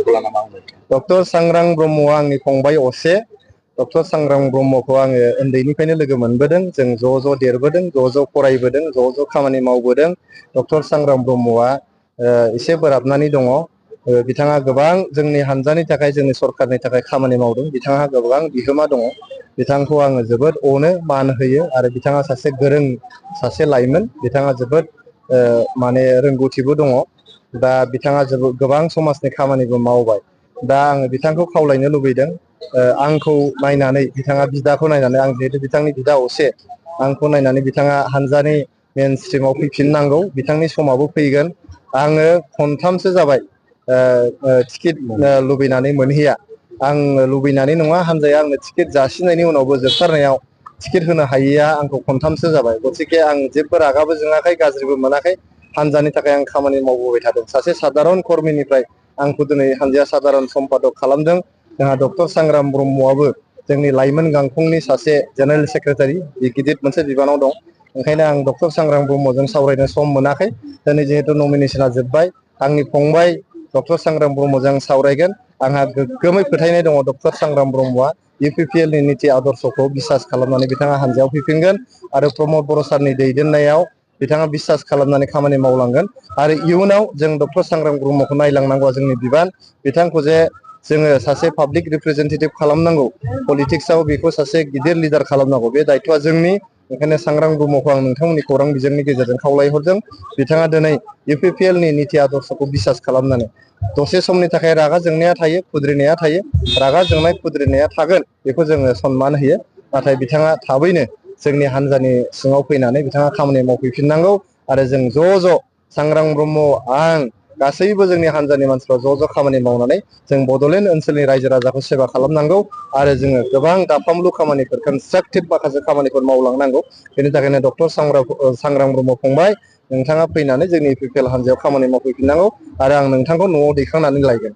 हानजाखौ लाना मावो? डक्टर सांग्रां ब्रह्मआ आंनि फंबाय असे। डक्टर सांग्रां ब्रह्मखौ आङो उन्दैनिफ्रायनो लोगो मोनबोदों। जों ज' देरबोदों, ज' फरायबोदों, ज' खामानि मावबोदों। डक्टर सांग्रां ब्रह्मआ एसे बोराबनानै दङ। बिथाङा गोबां जोंनि हानजानि थाखाय, जोंनि सरखारनि थाखाय खामानि मावदों। बिथाङा गोबां बिहोमा दङ। बिथांखौ आङो जोबोद अनो, मान होयो आरो बिथाङा सासे गोरों सासे लाइमोन। बिथाङा जोबोद माने रोंगौथिबो दङ। दा बिथाङा गोबां समाजनि खामानिबो मावबाय। दा आङो बिथांखौ खावलायनो लुबैदों, आंखौ नायनानै, बिथाङा बिदाखौ नायनानै, आं जिहेतु बिथांनि बिदा असे, आंखौ नायनानै बिथाङा हानजानि मेन स्ट्रिमाव फैफिननांगौ। बिथांनि समाबो फैगोन। आङो खनथामसो जाबाय टिकेट लुबैनानै मोनहैया। आं लुबैनानै नङा, हानजाया आंनो टिकेट जासिनायनि उनावबो जोबथारनायाव टिकेट होनो हायैया आंखौ खनथामसो जाबाय। गथिखे आं जेबो रागाबो जोङाखै, गाज्रिबो मोनाखै। हानजानि थाखाय आं खामानि मावबोबाय थादों। सासे सादारन कर्मिनिफ्राय आंखौ दिनै हानजाया सादारन सम्पादक खालामदों। जोंहा डक्टर सांग्रां ब्रह्मआबो जोंनि लाइमोन गांखंनि सासे जेनेरेल सेक्रेटारि, गिदिर मोनसे बिबानाव दं। ओंखायनो आं डक्टर सांग्रां ब्रह्मजों सावरायनो सम मोनाखै। दिनै जिहेतु नमिनेसना जोब्बाय, आंनि फंबाय डक्टर सांग्रां ब्रह्मजों सावरायगोन। आंहा गोग्गोमै फोथायनाय दङ डक्टर सांग्रां ब्रह्मआ UPPL नि निति आदर्शखौ बिसास खालामनानै बिथाङा हानजायाव फैफिनगोन आरो प्रमद बर' सारनि दैदेननायाव बिथाङा बिसास खालामनानै खामानि मावलांगोन। आरो इयुनाव जों डक्टर सांग्रां ब्रह्मखौ नायलांनांगौआ जोंनि बिबान। बिथांखौ जे जोङो सासे पाब्लिक रिप्रेजेन्टेटिभ खालामनांगौ, पलिटिक्सआव बेखौ सासे गिदिर लिडार खालामनांगौ, बे दायथ'आ जोंनि। ओंखायनो सांग्रां ब्रह्मखौ आं नोंथांमोननि खौरां बिजोंनि गेजेरजों खावलायहरदों। बिथाङा दिनै UPPL नि निति आदर्शखौ बिसास खालामनानै, दसे समनि थाखाय रागा जोंनाया थायो, खुद्रिनाया थायो। रागा जोंनाय, खुद्रिनाया थागोन, बेखौ जोङो सनमान होयो। नाथाय बिथाङा थाबैनो जोंनि हानजानि सिङाव फैनानै बिथाङा खामानि मावफैफिननांगौ। आरो जों ज' सांग्रां ब्रह्म, आं, गासैबो जोंनि हानजानि मानसिफ्रा ज' खामानि मावनानै जों बड'लेण्ड ओनसोलनि रायजो राजाखौ सेबा खालामनांगौ। आरो जोङो गोबां दाफामलु खामानिफोर, कनस्ट्राक्टिभ माखासे खामानिफोर मावलांनांगौ। बेनि थाखायनो डक्टर सांग्रां ब्रह्म फंबाय, नोंथाङा फैनानै जोंनि UPPL हानजायाव खामानि मावफैफिननांगौ। आरो आं नोंथांखौ न'आव दैखांनानै लायगोन।